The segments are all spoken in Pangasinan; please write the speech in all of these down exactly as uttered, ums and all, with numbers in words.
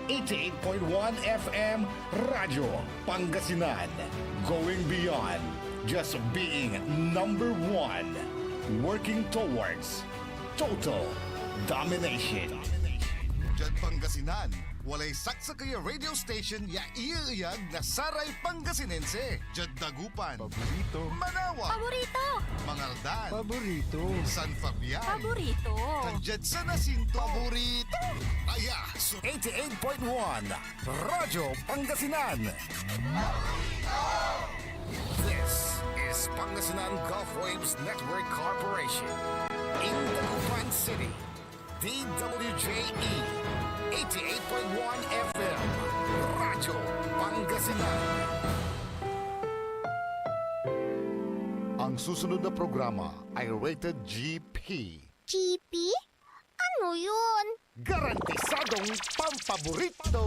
eighty-eight point one F M Radyo Pangasinan. Going beyond just being number one. Working towards total domination. Diad Pangasinan, walay saksakey a radio station ya iyeeyag na saray Pangasinense. Diad Dagupan. Paborito. Manawa. Paborito. Mangaldan. Paborito. San Fabian. Paborito. Tan diad San Jacinto. Paborito. Aya so eighty-eight point one Radyo Pangasinan. This is Pangasinan Gulf Waves Network Corporation. In Dagupan City, D W J E, eighty-eight point one F M, Radyo Pangasinan. Ang susunod na programa ay rated G P. G P? Ano yun? Garantisadong pampaborito!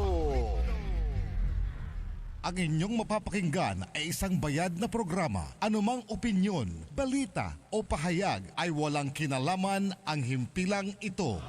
Ang inyong mapapakinggan ay isang bayad na programa. Anumang opinyon, balita, o pahayag ay walang kinalaman ang himpilang ito.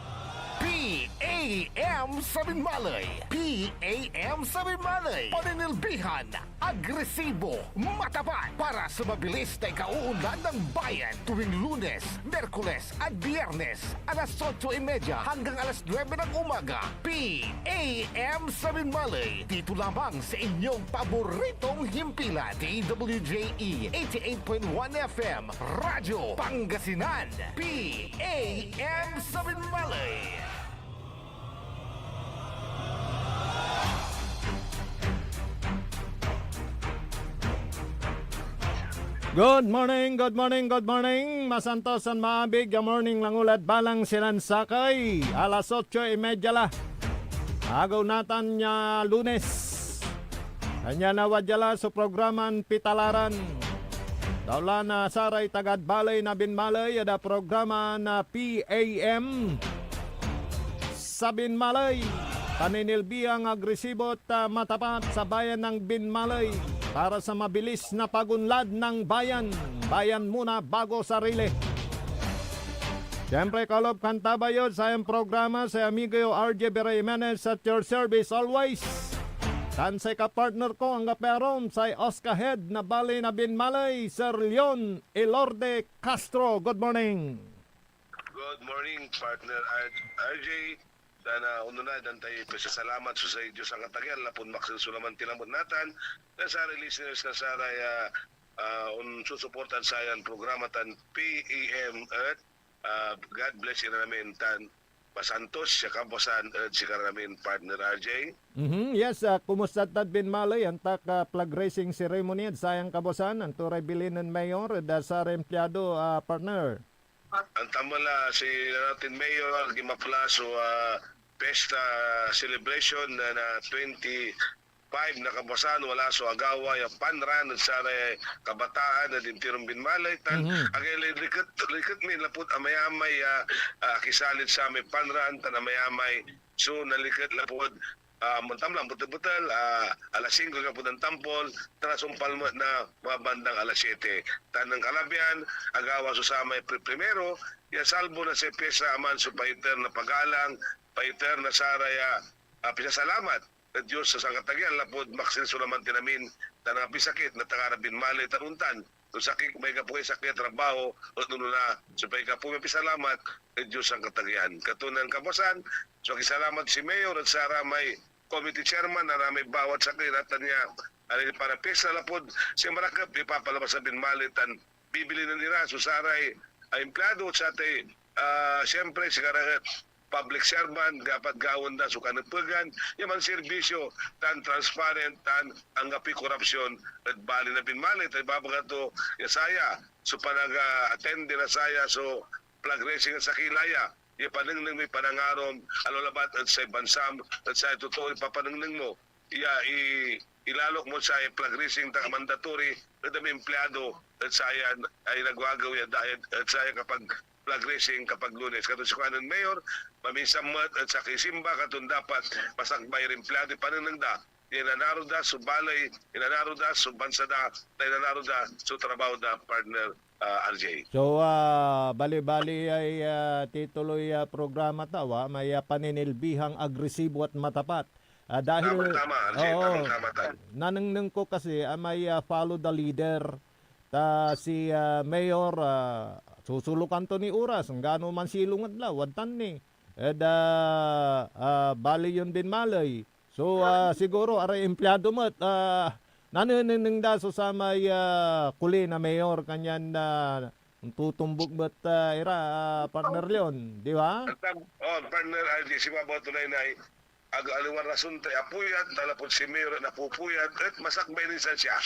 P A M Sabinmalay. P A M Sabinmalay. Paninilbihan, agresibo, matapat para sa mabilis na ikauunlad ng bayan tuwing Lunes, Miyerkules at Biyernes, alas otso y media hanggang alas nuebe ng umaga. P A M Sabinmalay, dito lamang sa inyong paboritong himpilan, D W J E eighty-eight point one F M, Radyo Pangasinan, P A M Sabinmalay. Good morning, good morning, good morning. Masantos tan maabig ya morning langulad balang sinan sakey. Alas otso y media la. Agew natan ya Lunes. Ania na wadya la so programan Pitalaran. Daolan na saray tagad baley na binmaley ed programa na P A M Sabinmalay. Paninilbiang agresibo ta matapat sa bayan ng Binmalay para sa mabilis na pagunlad ng bayan. Bayan muna bago sarili. Siyempre, kalop kan tabayo sayan programa, say amigo yo, R J Vera Jimenez, at your service always. Tan say kapartner ko, anggaperon, say Oscar Head na baley na Binmalay, Sir Leon Elorde Castro. Good morning. Good morning, partner R-, R J. Dan, ah, unona, dan tay pasasalamat so say Dios a angatagean lapud maksil so laman ti lamet natan, na saray listeners na saray, ah, ah, onsusuporta ed sayan programa tan P A M et, ah, God bless ira amin tan masantos ya kabuasan ed sikara amin, partner R J. Mhm, yes, ah, kumusta tad Binmaley? Antak, ah, flag raising ceremony ed sayan kabuasan? Anto ray bilin nen Mayor ed, ah, saray empleyado, ah, partner? Antam la si, ah, tin Mayor, ag imapla so, ah, pesta celebration na, na twenty-five na kabuasan, wala so agawa ya panran ed saray kabataan ed intiron Binmaley, tan Mhm. agay li-, liket, liket mi lapud amayamay ya, ah, akisalid samay panran, tan amayamay so naliket lapud ah, mantamlang betel-betel, ah, alas singko, anggapo dan tampol, tan asumpal met na mga bandang alas siete. Tan nen kalabian, agawa so samay pri-, primero, ya salbo na say piesta aman so paiter na pagalang, paiter na saray, ah, ah, pisasalamat ed Dios sa sangkatagean lapud maksil so laman ti amin, tan angapisakit na takara Binmaley tan ontan, no sakit, may gapo kay sakit, trabaho, et onona so paigapo mi. Pisalamat ed Dios sangkatagean. Katunan kabuasan, so akisalamat si Mayor et saramay committee chairman, aramay bawat sakey, natan ya, ari para pista lapud si marakep ipapalabas na Binmaley tan bibilinen ira so saray, ah, empleyado, satay, ah, siyempre, sikara et public servant, dapat gawaen da so kanepegan ya manserbisyo tan transparent tan anggapoy korupsyon ed baley na Binmaley. Ta ibabaga to ya saya so panaga-attend na saya so flag raising ed sakey la ya, ya panengneng moy panangarom a lalabat ed say bansam, ed say totoo ipapanengneng mo, ya i-, ilalok mo say flag raising ta mandatory ed amay empleyado ed sayan ay nagwagaw ya dayat ed saya kapag flag raising kapag Lunes. Katon si kuanen Mayor, maminsan met ed sakey simba, katon dapat masakbay ray empleyado, ipanengneng da ya inanaro da so baley, inanaro da so bansa da, ta inanaro da so trabaho da, partner, ah, R J. So, ah, bali-bali ay, ah, tituloy, ah, programa tawa, may, ah, paninilbihang agresibo at matapat Ah, dahil, Tamang-tama, Arjay. oo, Tamang-tama tayo. Nanengneng ko kasi, ah, may, ah, follow the leader. Ta si, ah, Mayor, ah, susulukan to ni oras, anggano man silong et la, wadtan ni. Ed, ah, ah, bali yon binmaley. So, ah, siguro, aray empleyado met, ah, nanenengneng da so samay, ah, kuli na Mayor, kanyan, ah, ontutumbok met, ah, ira, ah, partner Leon, di ba? At ang, oh, partner Arjay, sibabaw to naynay, ag-, aliwan rason tay apuyat, ta lapud si Mayor et napupuyat, et masakbay nin siansia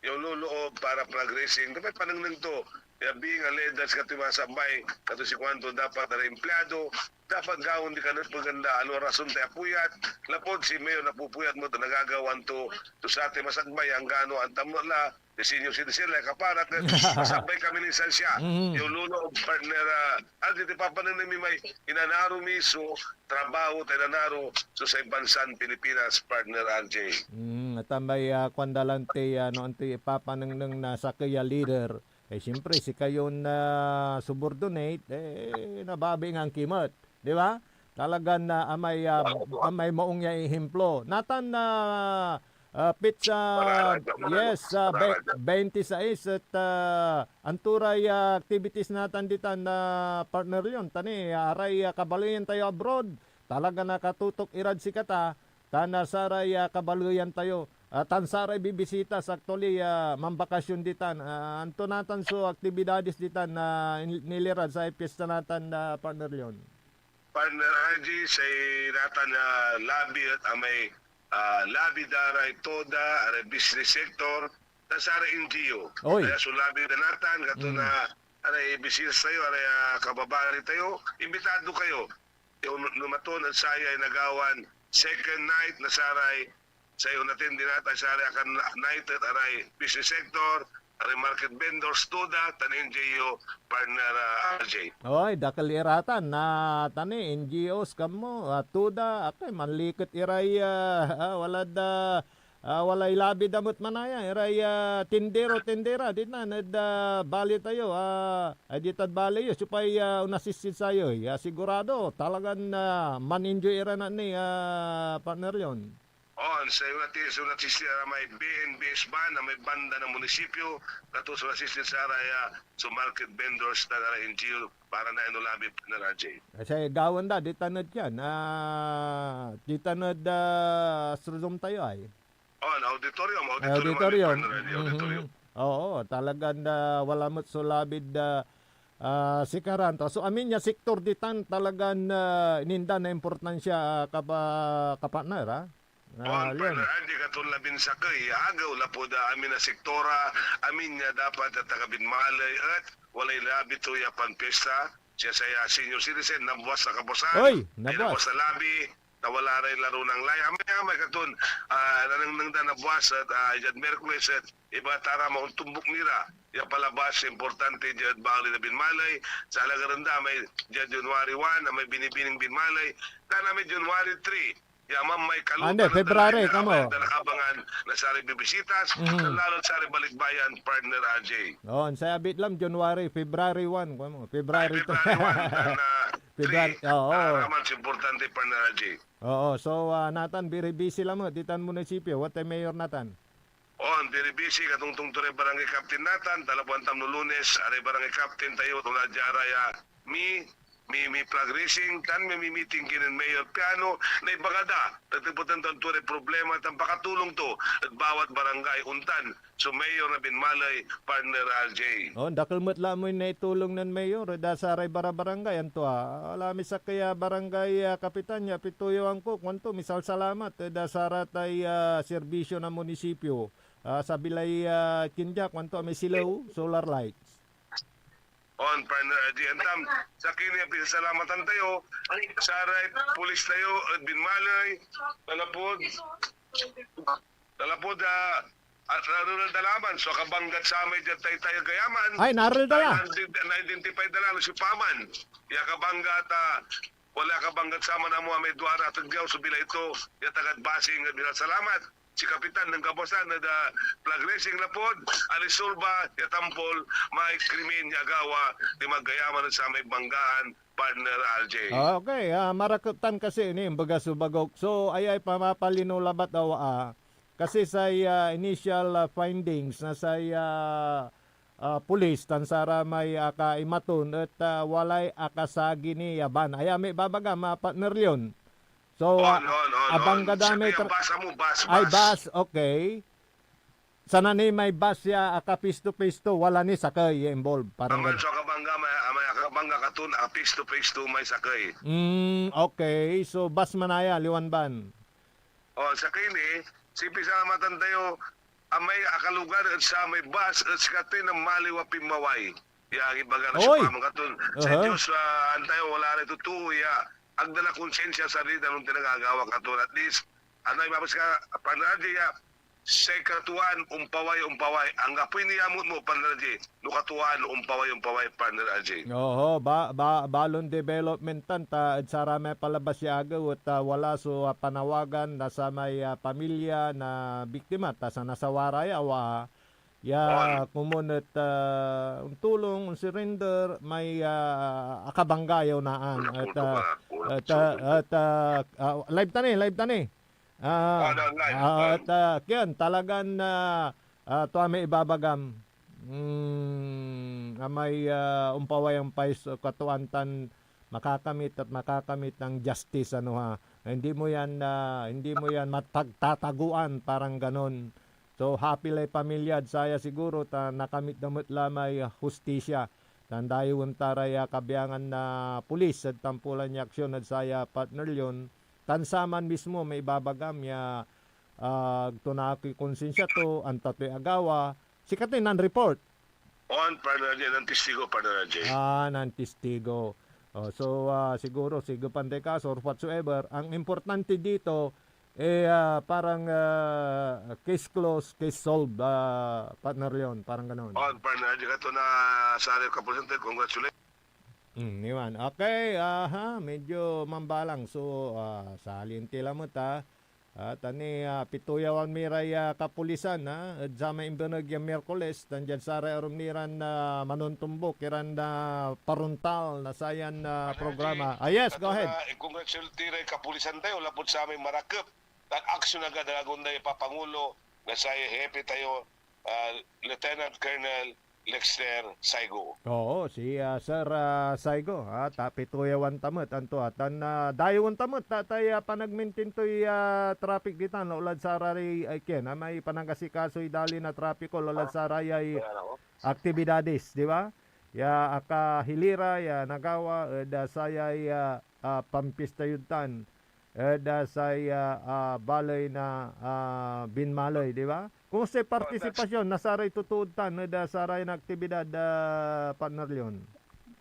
ya onloloob para progressing. Kapay panengneng to, ya being a leader, sikatoy masakbay, kato si kuanto, dapat aray empleyado, dapat gawaen di kanepegen da, aliwan rason tay apuyat, lapud si Mayor napupuyat met, nagagawan to, to satay masakbay, anggano, antam la, the senior citizen, like, kaparak, masakbay kami nin siansia. Mhm. Yung lolo, partner, ah, Aldi, ti papanengneng mi may inanaro mi so trabaho, ta inanaro so say bansan Pilipinas, partner Arjay. Mm, atan may, ah, kuan da lan ti, ano, anti ipapanengneng na sakey a leader. Eh, siyempre, sikayon, ah, subordinate, eh, nababaingan ki met, di ba? Talagan, ah, amay, ah, amay maong ya ehemplo. Natan, ah, ah, petsa, Para, para, yes, ah, be-, para. Bente sais et, ah, anto ray, ah, activities natan ditan, ah, partner Leon, ta ni, ah, aray, ah, kabaleyan tayo abroad, talaga nakatutok irad sikata, tan, ah, saray, ah, kabaleyan tayo, ah, tan saray bibisitas, actually, ah, manbakasyon ditan. Ah, anto natan so aktibidades ditan na in-, nilirad say piesta natan, ah, partner Leon? Partner Arjay, say natan a lobby et amay, ah, lobby da ray toda, aray business sector, tan saray N G O. Oy. Kaya so lobby da natan, kato Mm. na aray business tayo, aray, ah, kababali tayo, imbitado kayo. Yung numaton ed saya ay nagawan second night na saray Say onatindi natan, saray akan night et aray business sector, aray market vendors, toda, tan N G O, partner, ah, Arjay. Oy, dakel iratan na tani, N G Os kamo, ah, toda, akay manliket iray, ah, ah, walad, ah, ah, walay labi da met manaya, iray, ah, tindero, tindera, ditan, ed, ah, bali tayo, ah, ay ditad bali yo, siopay, ah, onasistit sayo, ya sigurado, talagan, ah, man-enjoy ira na ni, ah, partner Leon. On, say onatindi, so onatindi saray may B N B S band, amay banda na munisipyo, kato so onatindi saray, ah, so market vendors tan saray N G O, para na inolabi, partner Arjay. Kasi gawan da, ditan ed yan, ah, ditan ed, ah, Astrodome tayo ay. On, auditorium, Ay, auditorium, auditorium. Partner Arjay, Mhm. auditorium. Oo, talagan, ah, wala met so labid, ah, ah, sikaran to. So, amin ya sektor ditan talagan, ah, ininda na importansya, ah, kapa-, kapartner, ah. Ah, On, partner Arjay, katon labinsakey ya agew lapud, ah, amin a sektora, amin ya dapat a taga-binmaley et walay labi to ya panpiesta, siya say, ah, senior citizen, nabuas na kabuasan, Oy, ay, nabuas. nabuas na labi, ta wala ray laro ng laya. Amay, amay katon, ah, nanengneng da nabuas et, ah, diad Miyerkules et iba ta ra maontumbok ni ra ya palabas ya importante diad bali na binmaley. Salagaren da may diad January one, amay binibining binmaley, tan amay January three, ya mamay kaloob Ande, na February, dalagan, kamo. Amay da nakabangan na saray bibisitas, Mhm. tan lalod saray balikbayan, partner Arjay. Oh, ansay abit lam, January, February one, kuan mo, February Ay, two. February one, tan, ah, February, three, oo. ah, raman sa importante, partner Arjay. Oo, so, ah, natan, very busy lamet ditan munisipyo. What a mayor natan? On, very busy, katongtong to ray barangay captain natan, ta lapud antam no Lunes, aray barangay captain tayo, tula dia ra ya mi, mi, mi flag raising, tan mi, mi meeting kinen Mayor piano, naibaga da, tatepeten to ray problema, tan pakatulong to, ed bawat barangay, ontan, so Mayor na binmaley, partner Arjay. Oh, dakel met la moy naitulong nen Mayor, ed saray barabarangay, anto, ah, wala may sakey a barangay, ah, kapitan ya pituyo angko, kuanto, misalsalamat ed saratay, ah, serbisyo na munisipyo. Ah, sabi lay, ah, Kindia, kuanto, may silew, solar lights. On, partner Arjay. Antam, sakey ni a pisasalamatan tayo, saray pulis tayo, ed binmaley, talapod, talapod, ah, at narerel da laman, so akabanggad samay diad taytay ed Gayaman. Ay, narerel da la. Na-identi-, na-identify da la, no, si Paman. Ya akabangga ta, wala akabanggat saman amo a may duara, atagyaw so bilay to, ya tagad Basing, ed minasalamat. Si Kapitan nen kabuasan ed, ah, flag raising lapud alisolba ya tampol may krimen ya agawa dimad Gayaman ed samay banggaan partner R J. Ah, okay, ah, marakep tan kasi ni, imbaga so bagok. So, ayay pamapalino labat awa, ah, kasi say, ah, initial, ah, findings na say, ah, ah, pulis tan saramay akaimaton et, ah, walay akasagi ni ya van. Aya may babagam, ah, partner Leon. So, On, ah, on, on, abangga on. da may Sakey a tra- bus amo, bus, Ay, bus. bus, okay. Sana ni may bus ya aka-face to face to, wala ni sakey ya involved, parang Aman ganun. so akabangga, may, may akabangga katon, ah, face to face to may sakey. Mm, okay. So, bus manaya, liwan van. Oh, sakey ni, si pisalamatan tayo, amay akalugar ed samay bus et sikatoy namaliw a pinmaway. Ya ibaga na Oy! siopaman katon. Sa Aha. Dios, ah, antayo, wala ray totoo ya agda la konsiensia sarili da no tinagagawa katon. At least, ano, ibabas ka, partner R J, ya, say katuan, ompaway, ompaway. Anggapoy niamot mo, partner R J, no katuan, ompaway, ompaway, partner R J. Oho, ba, ba, balon development tan ta ed saramay palabas ya agew et, ah, wala so, ah, panawagan na samay, ah, pamilya na biktima ta sa nasawara ya awa, ya On. komon et, ah, ontulong, onsurrender, may, ah, akabangga ya onaan. Et, ah, et, ah, et, ah, ah, live ta ni, live ta ni. Ah, On, on, live. ah, On. et, ah, kian, talagan, ah, ah, tua may ibabagam. Mm, amay, ah, ompaway, ompaway so katuan tan makakamit et makakamit ng justice, ano, ha. Hindi mo yan, ah, hindi mo yan mapagtataguan, parang ganon. So, happy lay pamilyad saya siguro ta nakamit da met la may, ah, hustisya. Tan dayewen ta ray, ah, kabiangan na pulis ed tampulan ya aksyon ed saya, partner Leon. Tan saman mismo may ibabagam ya, ah, agto naakey konsiensia to, anta toy agawa. Sikatoy nan-report. On, partner R J, nantistigo, partner R J. Ah, nantistigo. Oh, so, ah, siguro, sigepan tay kaso or whatsoever. Ang importante dito, eh, ah, parang, ah, case closed, case solved, ah, partner Leon, parang ganon. On, partner R J, kato na saray kapulisan tayo, congratulations. Hmm, iwan. Okay, aha, medyo mambalang. So, ah, saliente lamet, ah. Ah, ta ni, ah, pituyawan mi ray, ah, kapulisan, ah, ed samay imbeneg ya Miyerkules, tan diad saray arum ni ran, ah, manontombuk iran, ah, paruntal na sayan, ah, Ano, programa. Jay? Ah, yes, go Kato ahead. na, i-congratulate ray kapulisan tayo lapud samay marakep tan aksyon agad a agunda ya papangulo na say hepe tayo, ah, Lieutenant Colonel Lexter Saigo. Oo, si, ah, Sir, ah, Saigo, ah, ta pituyawan ta met, anto, ah, tan, ah, dayewen ta met, ta, tay, ah, panagmintin toy, ah, traffic ditan, no, olad saray, ay, ken, ah, may panagasikasoy dalin na trapiko, olad Ah, sarayay kaya ako. aktibidades, di ba? Ya akahilira, ya nagawa, ed, ah, sayay, ah, ah, pampista yod tan. ed, ah, say, ah, ah, baley na, ah, Binmaley, di ba? Kumusta yung Oh, that's partisipasyon na saray totood tan ed, ah, saray na aktibidad, ah, partner Leon?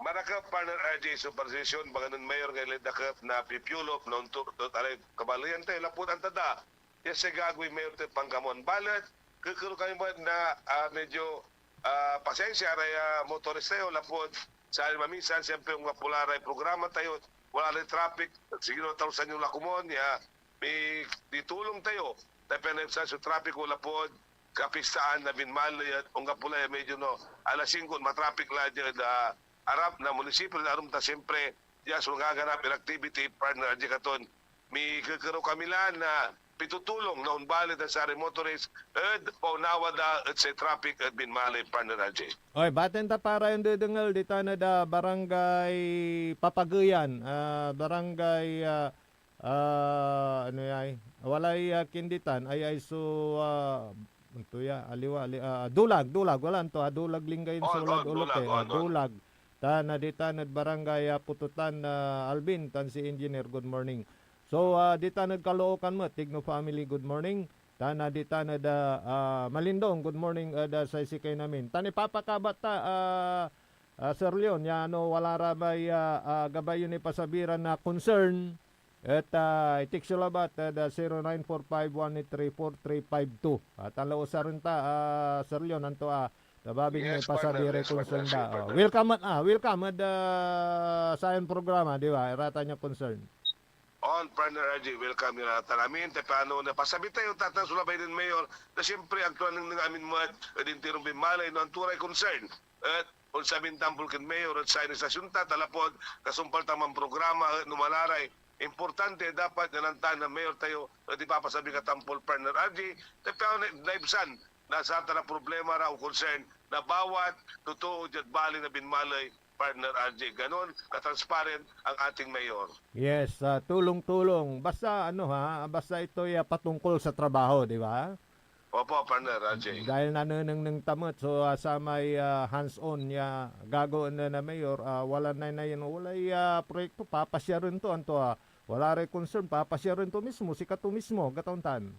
Marakep, partner R J, so partisipasyon, baganen mayor nga ilay dakep na pipiulop, na onto, to, aray, kabaleyan tayo, lapud antada, ya say gagawaey mayor tayo panggamon. Balet, kekerew kami met na, ah, medyo, ah, pasensya ray, ah, motorist tayo, lapud sa mamisan, siyempre, onggapo la ray programa tayo, wala ray traffic, sige, no, talusan yo la komon, ya, mi-, mitulong tayo, ta pian naibsan so trapiko lapud kapistaan na Binmaley, et onggapo la ya medyo, no, alas singko, matraffic la diad, ah, arap na munisipyo, arum ta, siyempre, dia so nagaganap ya activity, partner, dia katon, mikekerew kami la na pitutulong na onbaley tan saray motorist ed paunawa da ed say traffic ed Binmaley, partner R J. Oy, baten ta para yon dedengel ditan ed, ah, Barangay Papageyan, ah, Barangay, ah, ah, ano yay? Walay, ah, kinditan, ay, ay, so, ah, anto ya, aliwa, ali-, ah, Dulag, Dulag, wala anto, ah, Dulag, Lingayen, On, Sulag, on, Dulag, Olote, ah, on, on. Dulag. Tan, ah, ditan ed Barangay, ah, Pututan, ah, Alvin, tan si Engineer, good morning. So, ah, ditan ed Caloocan met, Tigno family, good morning. Tan, ah, ditan ed, ah, ah, Malindong, good morning ed, ah, say sikay namin. Tan ipapakabat ta, ah, ah, Sir Leon, ya no wala ra may, ah, ah, gabay yon ipasabi ran, ah, concern, et, ah, i-text yo labat ed, ah, zero nine four five one eight three four three five two. Ah, tan la usaren ta, ah, Sir Leon, anto, ah, Tababig may Yes, pasabi partner. ray Yes, partner. concern da. Sige, Oh, partner. Welcome, ah, welcome ed, ah, sayan programa, di ba? Iratan ya concern. On, partner R J, welcome ira tan amin. Ta piano na pasabi tayo, tatan so labay nen Mayor, na siyempre, agto anengneng amin met ed interon Binmaley no anto ray concern. Et onsabi tampol ken mayor ed sayan istasyon ta, ta lapud kasumpal ta manprograma et no wala ray importante dapat ya nantan na mayor tayo et ipapasabi ka tampol, partner R J, ta piano na, naibsan na satan a problema ra o concern na bawat totoo diad baley na Binmaley, partner R J. Ganon ka-transparent ang ating mayor. Yes, ah, tulong-tulong. Basta ano ha, basta ito'y, ah, patungkol sa trabaho, di ba? Opo, partner R J. Dahil nanenengneng ta met so, ah, samay, ah, hands-on ya gagawaen na, na mayor, ah, wala nay, nay, walay, ah, proyekto, papasyaren to, anto, ah, wala ray concern, papasyaren to mismo, sikato mismo, gataon tan.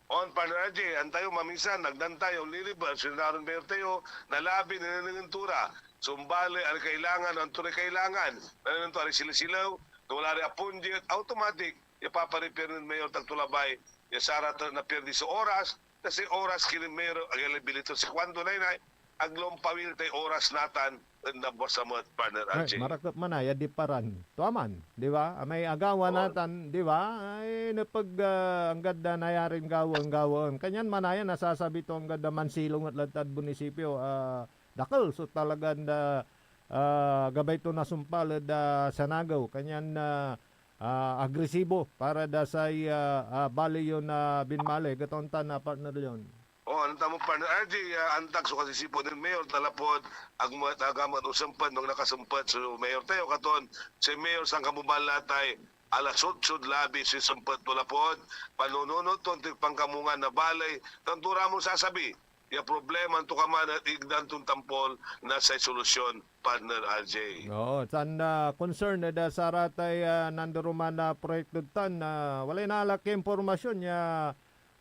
On, partner R J, antayo maminsan, nagdan tayo, liliber, so naron mayor tayo, nalabi, nanenengneng to ra. Sumbali, ari kailangan, anto ray kailangan, nanenengneng to, ari silisilaw, no wala ray apunjit, automatic, ya paparepair nen mayor tagto labay, ya sarata na pirdi so oras, kasi oras kinen mayor, agay lay bilito si kuanto naynay, aglo ompawil tay oras natan, ed nabuas a met, partner Ay, R J. Marakep man aya di paran. Tua man, di ba? Amay agawa Oo. Natan, di ba? Ay, nepeg, ah, anggad, ah, nayarin gawaen, gawaen. Kanyan manaya nasasabi to anggad, ah, mansilong et lad tad munisipyo, ah, dakel so talagan, ah, ah, gabay to nasumpal ed, ah, sanagew. Kanyan, ah, ah, agresibo para da say, ah, ah, baley yo na Binmaley. Gataon tan, ah, partner Leon. O, antam mo, partner R J, ah, antak so kasisipot nen mayor, ta lapud agmo, agaman o sempet, no nakasempet so mayor tayo, katon si mayor sankabuban la tay alas otso labi so sempet to lapud panununot ton ti pankamungan na baley, tan to ra mo sasabi ya problema antokaman et igdan ton tampol na say solusyon, partner R J. Oo, tan, ah, concern ed, ah, saratay, ah, nanduruman a proyekto tan, ah, walay naalak ya impormasyon ya,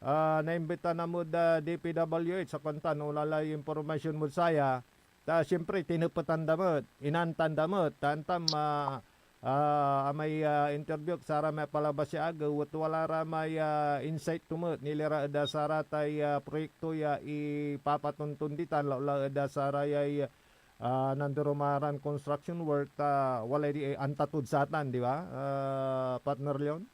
ah, naimbita na mod, ah, D P W H sa kuantan, olalay impormasyon mod saya. Ta siyempre, tinepetan da met, inantan da met, ta antam, ah, ah, amay, ah, interview ak saramay palabas ya agew, et wala ra may, ah, insight to met, nila ra ed, ah, saratay, ah, proyekto ya ipapatonton ditan, lautla ed, ah, sarayay, ah, nandurumaran construction work, ta walay di, eh, antatod satan, di ba, ah, partner Leon?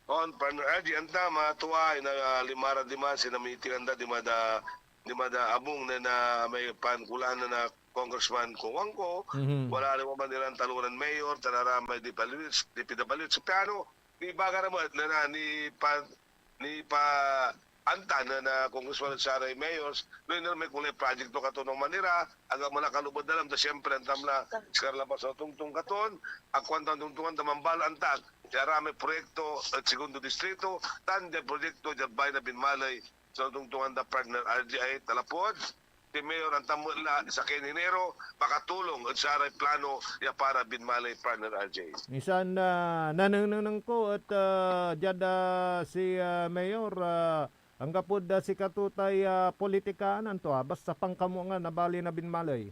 On, partner R J, antam a tua, ina, ah, lima ra diman, sinamitingan da, dimad, dimad abung nen, ah, may pankulaan na, na Congressman Cojuangco, Mhm. wala rin man iran taloran mayor, tan aramay D P W H, D P W H, piano, nibaga ra met, na, na, nipa-, nipaantan na, na Congressman at saray mayors, no iner may kulay project to katonong manira, aga mo nakalubad dalam, ta siyempre, antam la, sikara labas na tongtong katon, akuan tan tongtongan, ta mambal antak, ya aramay proyekto ed Segundo Distrito, tan diay proyekto diad Bayan na Binmaley, so tongtongan da, partner R J I, ta lapud, si Mayor antam met la, sakey na Enero, makatulong ed saray plano ya para Binmaley, partner R J. Insan, ah, nanengneng ko et, ah, diad, ah, si, ah, Mayor, ah, anggapod, ah, sikato tay, ah, politikaan, anto, ah, basta pankamuangan na baley na Binmaley.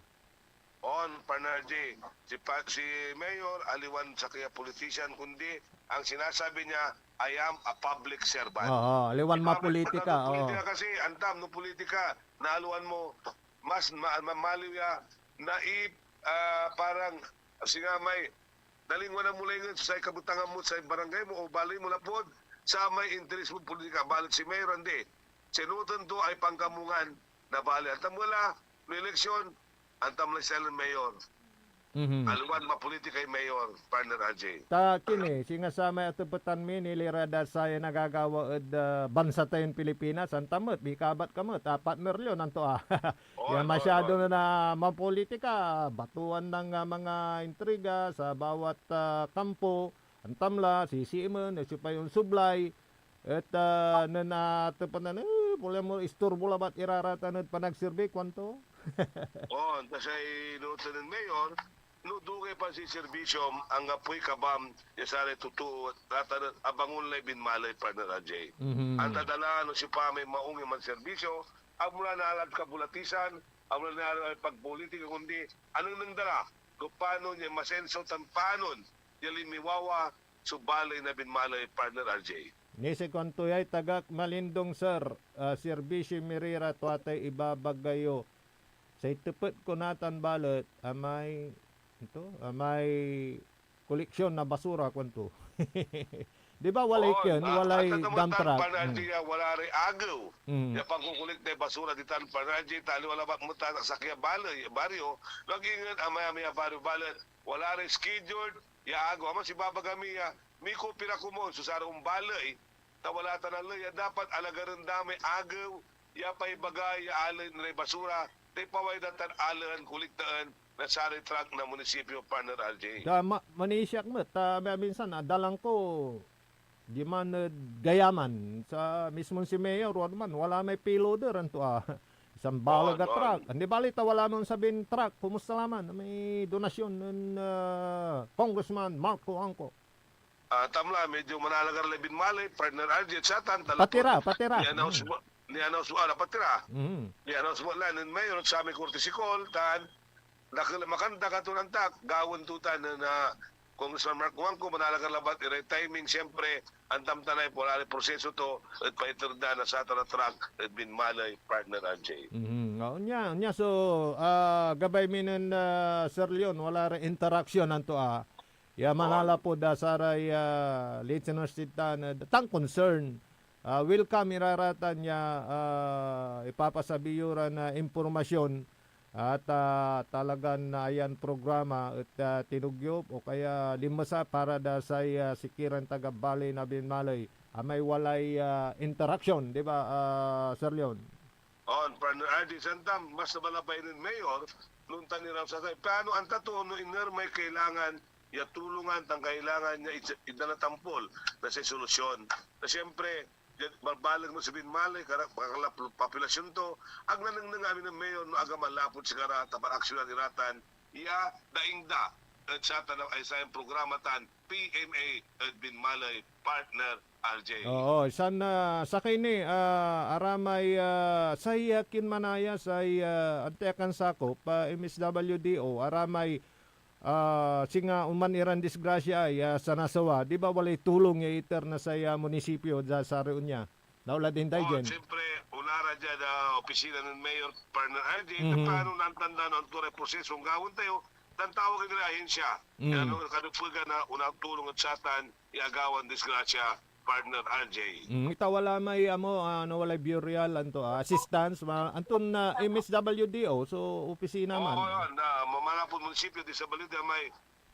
On, partner R J, si pa-, si Mayor, aliwan sakey a politician, kundi ang sinasabi niya, "I am a public servant." Oo, aliwan mapolitika, oo. Politika kasi, antam no politika, naaluan mo, mas ma-, mamaliw ya, nai-, ah, parang, singa may, nalingwanan mo laingen so say kabutangan mo, say barangay mo, o baley mo lapud, samay interes mo politika, balet si Mayor, andi. Sinuoten to ay pangkamungan na baley. Antam wala, no eleksyon, antam la siya nen Mayor. Mhm. Aliwan mapolitikay Mayor, partner R J. Ta kini, singa samay atepetan mi, nilira da saya nagagawa ed, ah, bansa tayon Pilipinas, antam met, mikabat ka met, ah, partner Leon, anto, ah. Oo, ya oo, masyado oo. Na mapolitika, batuan ng, ah, mga intriga sa bawat, ah, kampo, antam la, sisiimen, no siopa yon sublay, et, ah, nen atepetan, eh, problema, istorbo labat iraratan ed panagserbi, kuanto. Oo, ta say inuutan nen Mayor, no dugay pan say serbisyom, anggapoy kabam ya saray totoo, ratan et abangon lay Binmaley, partner R J. Mhm. Anta da la, no siopa may maong ya manserbisyo, agmo la naalad kabolatisan, agmo la naalad pagpolitika, kundi anengneng da la, no panon ya masenso tan panon ya limiwawa so baley na Binmaley, partner R J. Ni si kuanto yay tagak malindong, sir, ah, serbisyo mi rira tua tay ibabaga yo. Say tepet ko natan balet, amay, ito, amay koleksyon na basura, kuanto. Di ba walay Oo, kyan, ah, walay anta ta met dump tan truck? Parnal Mm. J, ah, wala ray agew. Mm. Ya pankukolekta na basura ditan, Parnal J, ta aliwa labat met tan sakey a baley, baryo, no ag ingen amay-amay a baryo, balet wala ray scheduled ya agew. Aman so ibabaga mi ya, mikopira komun so saray ombaley, ta wala tan aley ya dapat alagaren da may agew ya paibaga ya alen iray basura, ta ipaway da tan alen, kolektaen na saray truck na munisipyo, Partner R J. Da, ma-, manisiak met, ta, ma-, minsan, ah, dalan ko, diman ed Gayaman, sa mismon si Mayor, wala man, wala may payloader, anto, ah, isang baleg a On, on. truck. Andi bali ta wala man sabin truck, kumusta la man? May donasyon nen, ah, Congressman Mark Cojuangco. Ah, tamla, medyo manalagar lay binmaley, Partner R J, et cetera. Tan Patira, lapud patira. Ni-announce Mm. mo, ni-announce mo, ah, patira. Mm. Ni-announce mo la nen Mayor, sa may courtesy call, tan dakel a makanta katon antak, gawaen to tan nen, ah, Congressman Mark Cojuangco, manalagar labat iray timing, siyempre, antam ta nay, wala ray proseso to, et paiter da na satan a truck ed binmaley, Partner R J. Mhm. Ah, onya, onya so, ah, gabay mi nen, ah, Sir Leon, wala ray interaction anto, ah. Ya Oo. manalapud, ah, saray, ah, listeners ditan, ah, tan concern. Ah, welcome ira ratan ya, ah, ipapasabi yo ran, ah, impormasyon at, ah, talagan, ah, ayan programa et, ah, tinogyo o kaya linmesa para da say, ah, sikiran taga Baley na Binmaley a may walay, ah, interaksyon, di ba, ah, Sir Leon? On, Partner R J, santam, mas nabalabay nen Mayor, nuntan iraw sa say, piano anta to no iner may kailangan ya tulongan tan kailangan ya id-, itdan na tampol na say solusyon. Na siyempre, diad balbaleg mo si Binmaley, kara-, kakalap populasyon to, ag nanengneng amin nen Mayor no aga manlapud sikara ta panaksyonan iratan ya daing da ed satan ay sayan programa tan P M A ed Binmaley, Partner R J. Oo, san, ah, sakey ni, ah, aramay, ah, say, ah, kinmanaya, say, ah, anti-akansakop, ah, M S W D O, aramay, ah, singa onman iran disgrasya ay, ah, sanasawa. Di ba walay tulong ya iter na say, ah, munisipyo da saray onya? Naulad intay Oh, dyan. siyempre, onara dyan, ah, opisina nen Mayor, Partner R J, Mhm. paano nantan da no anto ray proseso ang gawaen tayo, tan tawagen iray ahensya. Mm. Yan, no, kadupegan na unang tulong ed satan, ya agawan disgrasya, Partner R J. Mm, ita wala may amo, ah, no, walay burial, anto, ah, assistance, ma-, anton, ah, M S W D O, so opisina man. Oo, yun, na, mamalapud munisipyo, di sa balid, may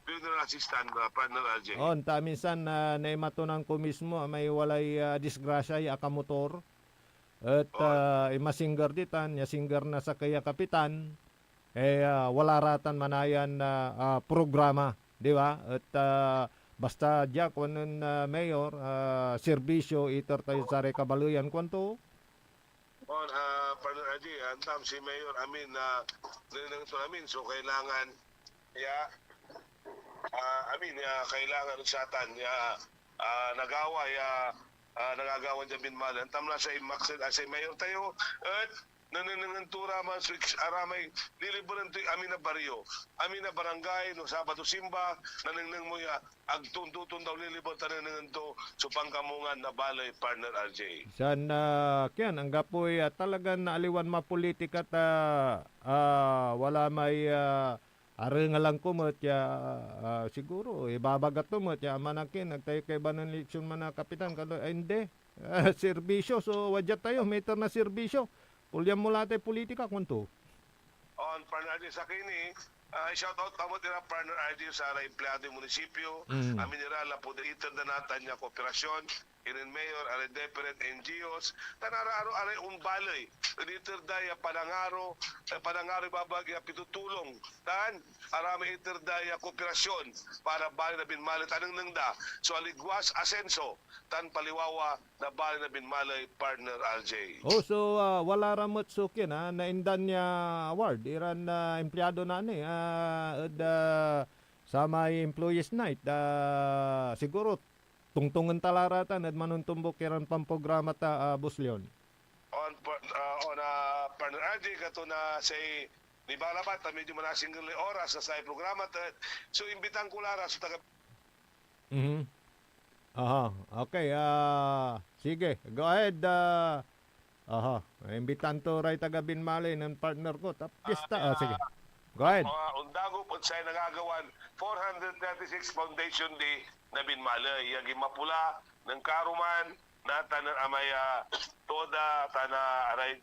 funeral assistant, ah, Partner R J. On, ta minsan, ah, naimatonan ko mismo, ah, may walay, ah, disgrasya, ya akamotor. Et, On. ah, ima-singer ditan, ya singer na sakey a kapitan, eh, ah, wala ratan manayan, ah, ah, programa, di ba? Et, ah, basta dia, kuanen, ah, Mayor, ah, serbisyo, iter tayo saray kabaleyan, kuanto? On, ah, Partner R J, antam si Mayor amin na, nenengneng to amin, so kailangan, ya, ah, amin, ya, kailangan satan, ya, ah, nagawa, ya, ah, nagagawa diad Binmaley. Antam la say Max-, ah, say Mayor tayo, et nanenengneng to ra man so ex-, aramay liliberen toy amin a baryo, amin a barangay, no Sabado simba, nanengneng mo ya, ag to, to, to daw liliber ta nanenengneng to so pankamungan na baley, Partner R J. San, ah, kian, anggapoy, ah, talagan aliwan mapolitika ta, ah, wala may, ah, arengalan ko met ya, ah, siguro ibabaga to met ya, amanakin, ag tayo kaiba nen eleksyon man a kapitan, kano, ay, hindi. Ah, serbisyo, so, wadya tayo, miter na serbisyo. Pulyan mo la tay politika, kuanto? On, Partner R J, sakey ni, ah, shout out ta met ira, Partner R J, saray empleyado na munisipyo, Mm. amin ira lapud iter da natan ya kooperasyon, nen Mayor, aray diferent N G Os, tan araaro aray ombaley, ed iter da ya panangaro, eh, panangaro ibabag ya pitutulong, tan aramay iter da ya kooperasyon para baley na Binmaley, ta nengneng da so aligwas, asenso, tan paliwawa na baley na Binmaley, Partner R J. Oh, so, ah, wala ra met so kian, ah, naindan ya award iran, ah, empleyado na ni, ah, ed, ah, samay employees night, ah, siguro tongtongen ta la ra tan ed manontombok iran pamprograma ta, ah, Boss Leon. On, par-, ah, on, ah, Partner R J, kato na say nibalabat, ah, medyo manasingger lay oras na say programa ta. So, imbitan ko la ra so taga Mhm. Aha, okay, ah, sige, go ahead, ah, aha, imbitan to ray taga Binmaley nen partner ko, ta pista, ah, sige. Go ahead. Ah, ondagop ed say nagagawan four hundred thirty-six Foundation Day na Binmaley, ya agi mapula, nen karuman, natan nen amay, ah, TODA, tan, ah, aray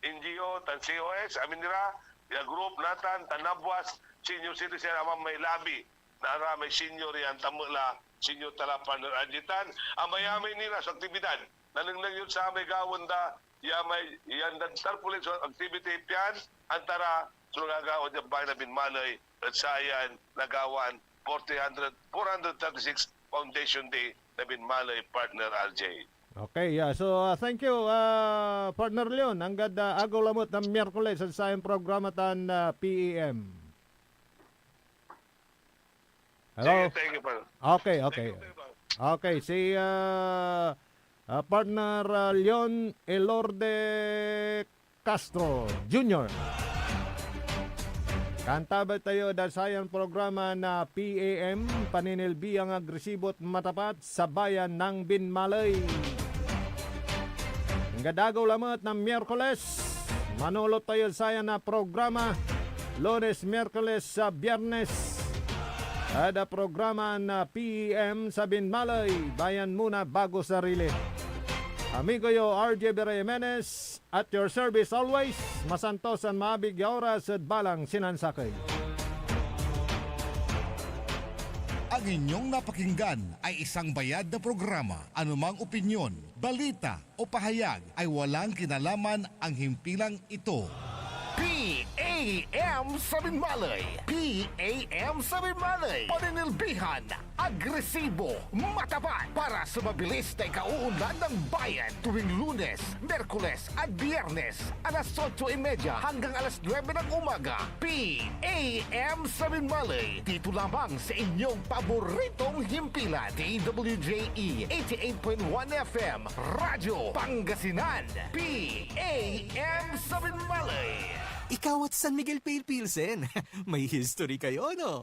N G O, tan C O S, amin ira, ya group natan, tan nabwas, senior citizen, amay lobby, na aramay senior yan, tamekla, senior tala, partner R J, tan amayamay nira so aktibidad. Nanengneng yod samay gawaen da, ya may, yan dan tarpaulin so activity pian antara so nagagawa diad bayan na Binmaley ed sayan nagawan forty hundred, four hundred thirty-six Foundation Day na Binmaley, partner R J. Okay, yeah. So, uh, thank you, uh, partner Leon. Anggad, uh, agew lamet na Miyerkules ed sayan programa tan, uh, P A M. Hello? Sige, thank you, partner. Okay, okay. Thank you, partner. Okay, si, uh, uh, partner, uh, Leon Elorde Castro Junior. Kantabe tayo da sayan programa na P A M, paninilbiang agresibo at matapat sa bayan ng Binmaley. Anggad agew lamet na Miyerkules, manolo tayo sayan na programa, Lunes, Miyerkules, sa Biyernes. Ada programa na P A M sa Binmaley, bayan muna bago sarili. Amigo yo, R J Vera Jimenez, at your service always, masantos tan maabig ya oras ed balang sinansakey. Ang inyong napakinggan ay isang bayad na programa. Anumang opinyon, balita, o pahayag ay walang kinalaman ang himpilang ito. P A M sa Binmaley. P A M sa Binmaley. Paninilbihan, agresibo, matapat para sa mabilis na ikauunlad ng bayan tuwing Lunes, Miyerkules at Biyernes, alas otso y media hanggang alas nuebe ng umaga. P A M sa Binmaley, dito lamang sa inyong paboritong himpilan, D W J E eighty-eight point one F M, Radyo Pangasinan. P A M sa Binmaley. Ikaw at San Miguel Pale Pilsen. May history kayo, no?